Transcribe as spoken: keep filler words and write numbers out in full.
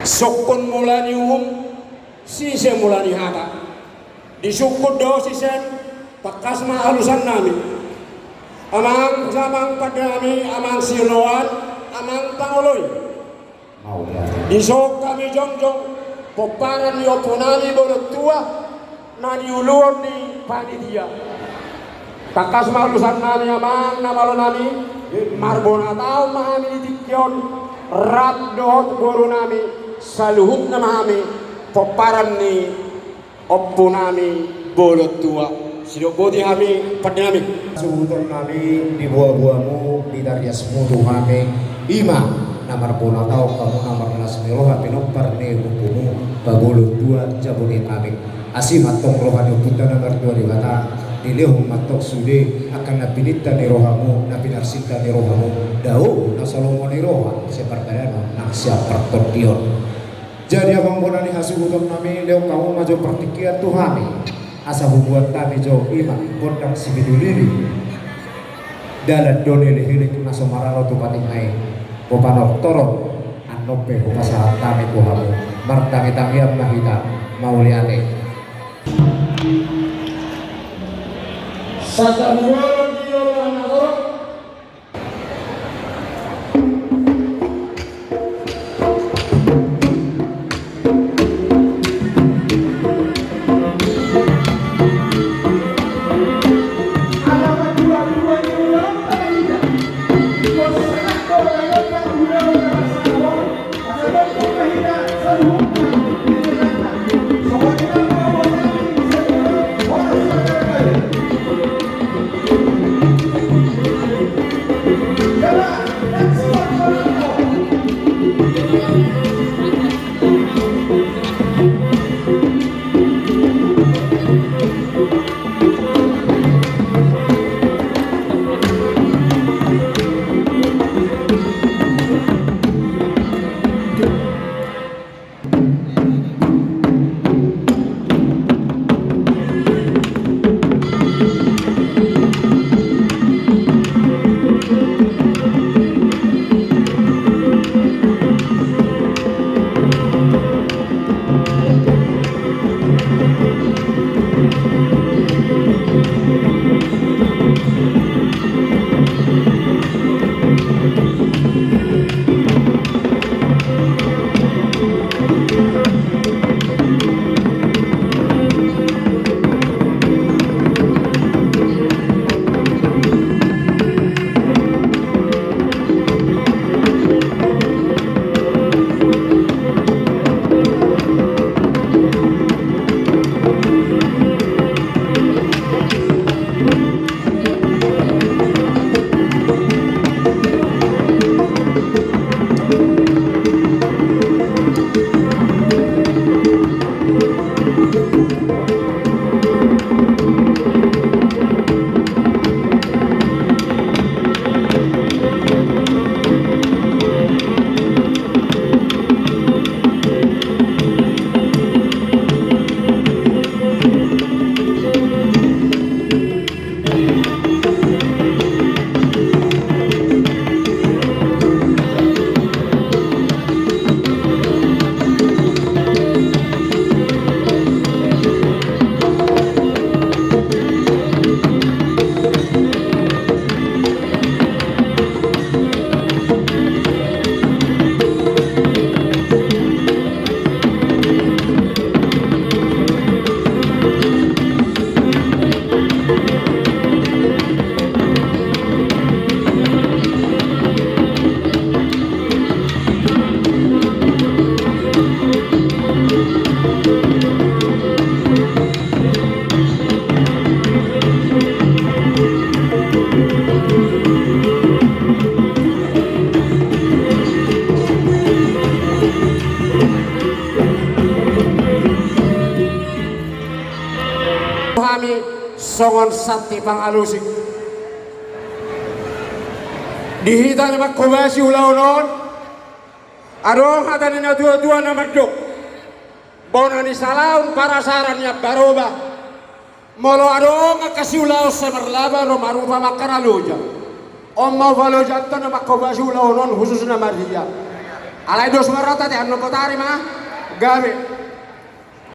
Sungkun mula ni uhum, sise mula ni hata. Disungkun do sisen, tangkas ma alusan nami. Amang, amang pande nami, amang sioloan, amang pangoloi. Dison hami jongjong, pomparan ni ompu nami Bolon Tua, na niuluhon ni panitia. Tangkas ma alusan nami amang na malo nami, marbona taon ma hami di tingki on, rap dohot boru nami, saluhutna ma hami, pomparan ni ompu nami Bolon Tua. Sidok boti hami pande nami. Suhuton nami di boaboamu, di tariasmu tu hami, ima na marbona taon hamu na marlas ni roha pinompar ni ompumu, Pabolon Tua Jabodeta nami. Asi ma antong roha ni Ompunta na martua Debata, dilehon ma antong sude angka na pininta ni rohamu, na pinarsinta ni rohamu, dao na so lomo ni roha sian pardalanan nang sian partondion. Jadi amang bona ni hasuhuton nami, lehon hamu ma jo partingkian tu hami, asa hubuat hami jo ima gondang sipitulili. Dalan do ni elek-elek na so maralo tu patik na i. Hupanortor on, annon pe hupasahat hami tu hamu. Martangi-tangian ma hita, mauliate. Santa Muara di Lombok. Hami songon santi pangalusi. Di hita na manghobasi ulaon on, adong hata ni natuatua na mandok: Bona ni salaon parasaran ni ambaroba. Molo adong angka siulaon sai marlaba do marupa mangkana loja. On ma upaloja antong na manghobasi ulaon on, khususna Maria. Alai dos ma roha ta, annon botari ma. Gabe.